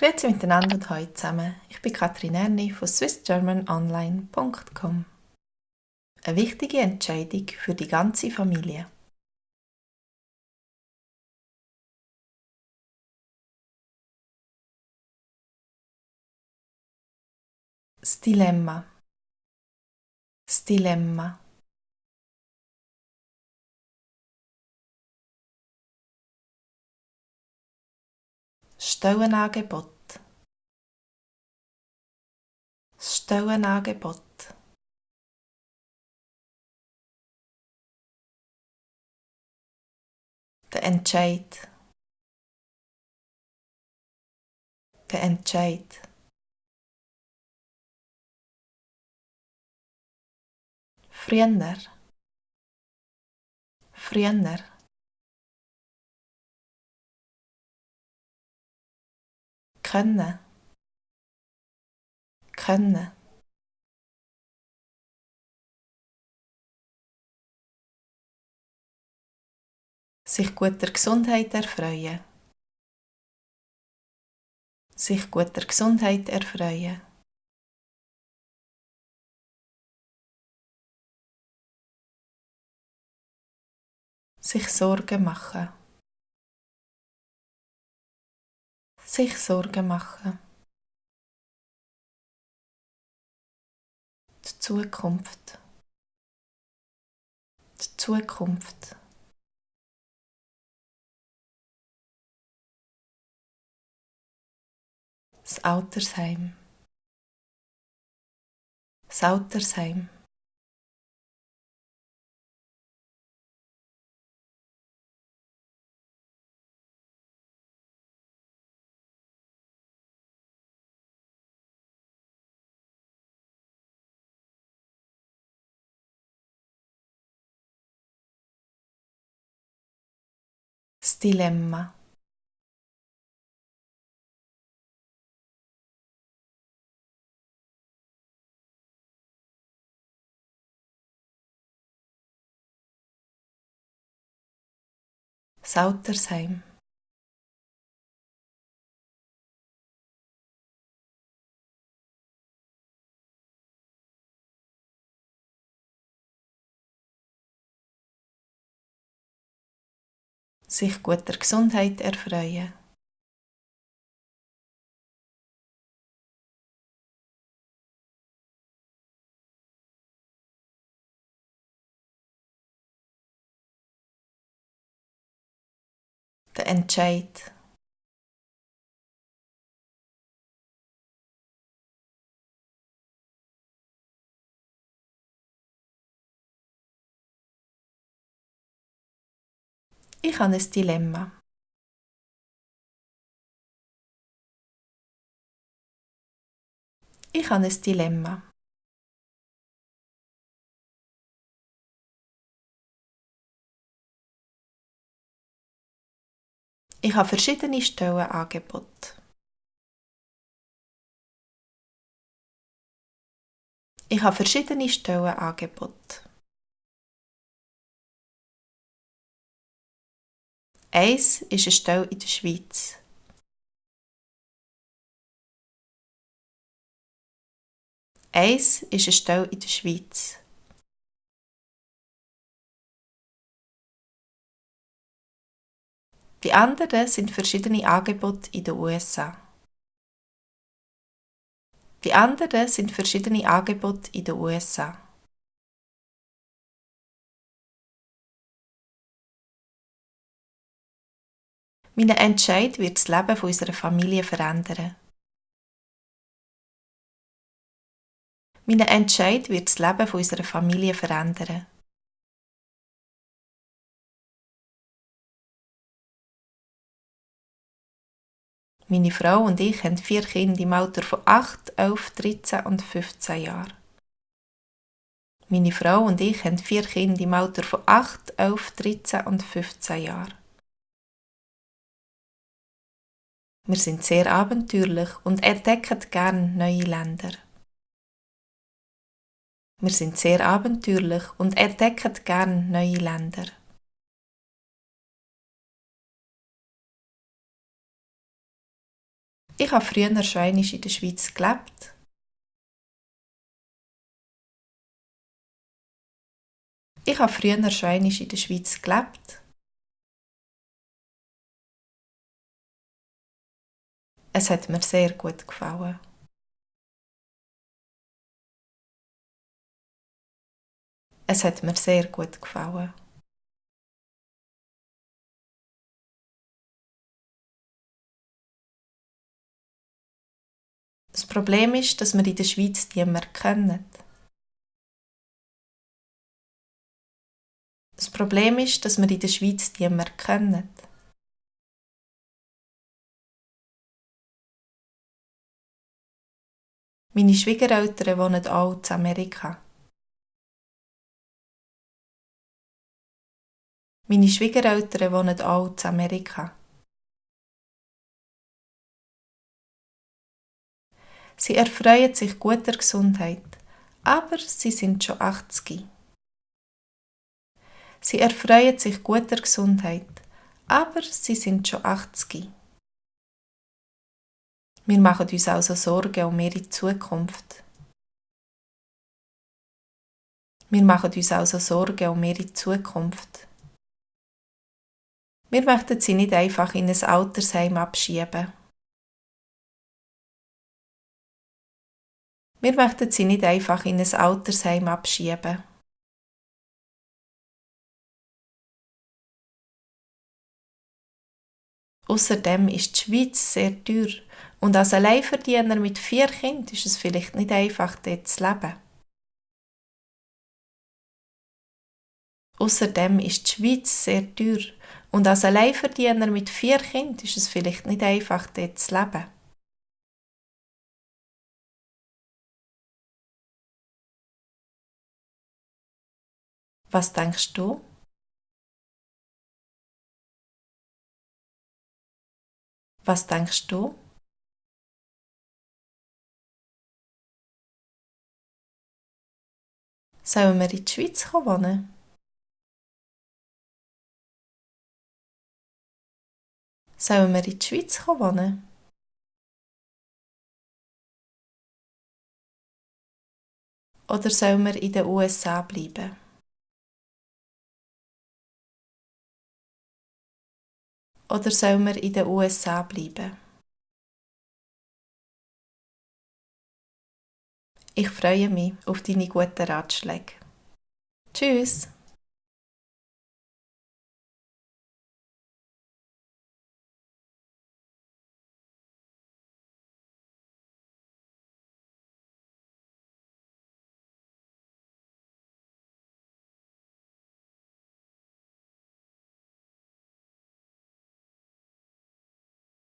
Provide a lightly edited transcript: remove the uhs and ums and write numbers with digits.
Grüezi miteinander und hallo zusammen. Ich bin Katrin Erni von swissgermanonline.com. Eine wichtige Entscheidung für die ganze Familie. Das Dilemma. Das Dilemma. Stellenangebot. Das Stellenangebot. Der Entscheid. Der Entscheid. Früher. Früher. Können. Können. Sich guter Gesundheit erfreuen. Sich guter Gesundheit erfreuen. Sich Sorgen machen. Sich Sorgen machen. Die Zukunft. Die Zukunft. Das Altersheim. Das Altersheim. Das Dilemma. Das Altersheim. Sich guter Gesundheit erfreuen. Der Entscheid. Ich habe ein Dilemma. Ich habe ein Dilemma. Ich habe verschiedene Stellenangebote. Ich habe verschiedene Stellenangebote. Eins ist eine Stelle in der Schweiz. Eins ist eine Stelle in der Schweiz. Die anderen sind verschiedene Angebote in den USA. Die anderen sind verschiedene Angebote in den USA. Mein Entscheid wird das Leben unserer Familie verändern. Mein Entscheid wird das Leben unserer Familie verändern. Meine Frau und ich haben 4 Kinder im Alter von 8, 11, 13 und 15 Jahren. Meine Frau und ich haben 4 Kinder im Alter von 8, 11, 13 und 15 Jahren. Wir sind sehr abenteuerlich und entdecken gerne neue Länder. Wir sind sehr abenteuerlich und entdecken gerne neue Länder. Ich habe früher schon einmal in der Schweiz gelebt. Ich habe früher schon einmal in der Schweiz gelebt. Es hat mir sehr gut gefallen. Es hat mir sehr gut gefallen. Das Problem ist, dass wir in der Schweiz niemanden kennen. Das Problem ist, dass wir in der Schweiz niemanden kennen. Meine Schwiegereltern wohnen auch in Amerika. Meine Schwiegereltern wohnen auch in Amerika. Sie erfreuen sich guter Gesundheit, aber sie sind schon 80. Sie erfreuen sich guter Gesundheit, aber sie sind schon 80. Wir machen uns also Sorgen um ihre Zukunft. Wir machen uns also Sorgen um ihre Zukunft. Wir möchten sie nicht einfach in ein Altersheim abschieben. Wir möchten sie nicht einfach in ein Altersheim abschieben. Außerdem ist die Schweiz sehr teuer und als Alleinverdiener mit 4 Kindern ist es vielleicht nicht einfach, dort zu leben. Außerdem ist die Schweiz sehr teuer und als Alleinverdiener mit 4 Kindern ist es vielleicht nicht einfach, dort zu leben. Was denkst du? Was denkst du? Sollen wir in die Schweiz wohnen? Sollen wir in die Schweiz wohnen? Oder sollen wir in den USA bleiben? Oder sollen wir in den USA bleiben? Ich freue mich auf deine guten Ratschläge. Tschüss!